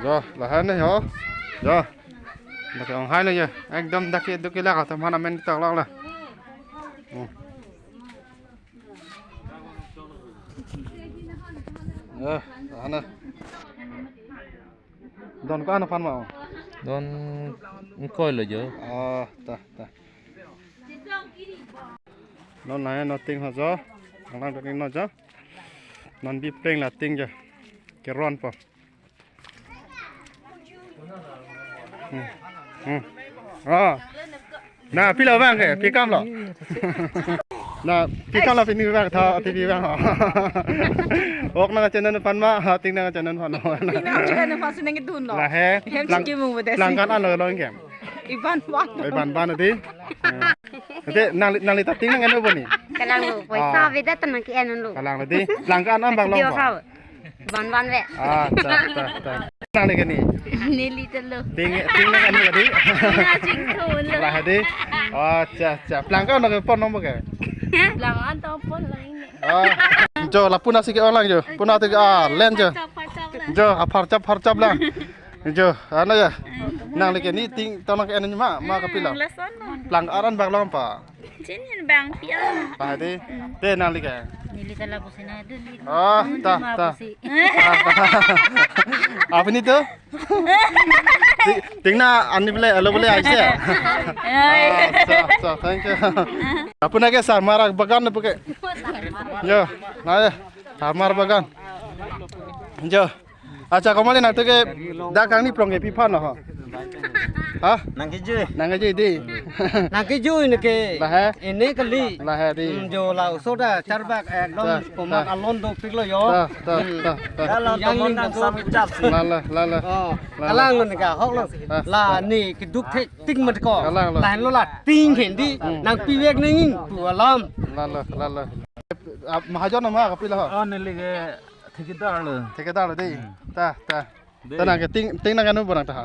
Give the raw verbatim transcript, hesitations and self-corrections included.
Jo, lahan ne ho. Jo. Dak ong hai le jo. Ekdom dak ke duk ke la ka teman amen tok lok la. Hmm. Eh, lahan ne. Don ko-an aphan ma? Don ingkoi lo jo. Oh, ta, ta. Non lahe non ting ho jo. Nang nang ting non jo. Non bi pleng la ting jo. Keron po. Hmm. Hmm. Ah. Na, pilo bang ke, pikam lo. Na, pikam lo pini bang tha, T V bang. Ok nang channel aphan ma, ha, ting nang channel aphan. Ting nang channel aphan si nang dun lo. Lahe. Hem lang-, chiki mung bedes. Lang kan an lo lo ingke. Iban ban. Iban ban adi. Ate nang nang li ta ting nang eno boni. Kalang lo, poisa Ah. beda ta nang ke-en lo. Kalang lo di. Lang kan an bak long Video ba. Kau. Ban ban ve. Ah, ta, ta, ta. Nang le ke ni. Neli ta lo. Ting, ting nang anu tadi. Nang chingthun lo. Lah tadi. Oh, acha, acha. Plang ko nang pon nong ke? Plang an tong pon lang ini. Oh. Jo, lapu nasi ke-ong lang jo. Puna tu ah, len jo. Chap, chap, chap lang. Jo, apar chap, apar chap lang. Jo, ano ya? Nang le ke ni ting tong nang ke anu ma, ma kapilo. Hmm, lason lo. Plang aran bak long pa. Chin hin bang pia. Pahadi. Te nang lika. Neli ta lapusi nangdun. Oh, ta, ta. Lapusi. Apuni tu? Ti-, tingna ani bole, alo bole aise. Ai. Ah, so, so, thank you. Apuna ke sarmar bagan na puke. Jo, na ya. Sarmar bagan. Jo. Acha, komat nangtum ke dak kangni prong ke pi aphan lo ho? Ha? Nang kejui. Nang kejui di. Nang kejui ne ke. Lahai. Ini kali. Lahai di. Hmm, jo la uso da charbak ekdom. Ta, komat ta. Alon dopik lo jo. Ta, ta, Hmm. ta, ta. Yang ning dopik. Lalo, lalo. Oh, lalo. Kalang ne ka hok lo. Ta, ta. La ni keduk thek ting mat ko. Kalang lo. Lain lo la ting hen di. Hmm. Nang pivek ning pu alam. Lalo, lalo. Ah, mahajon nama kapilo ho? Oh, neli ke Thikidar lo. Thikidar lo dei. Hmm. Ta, ta. Dei. Ta nang ke ting, ting nang anu barang ta ha.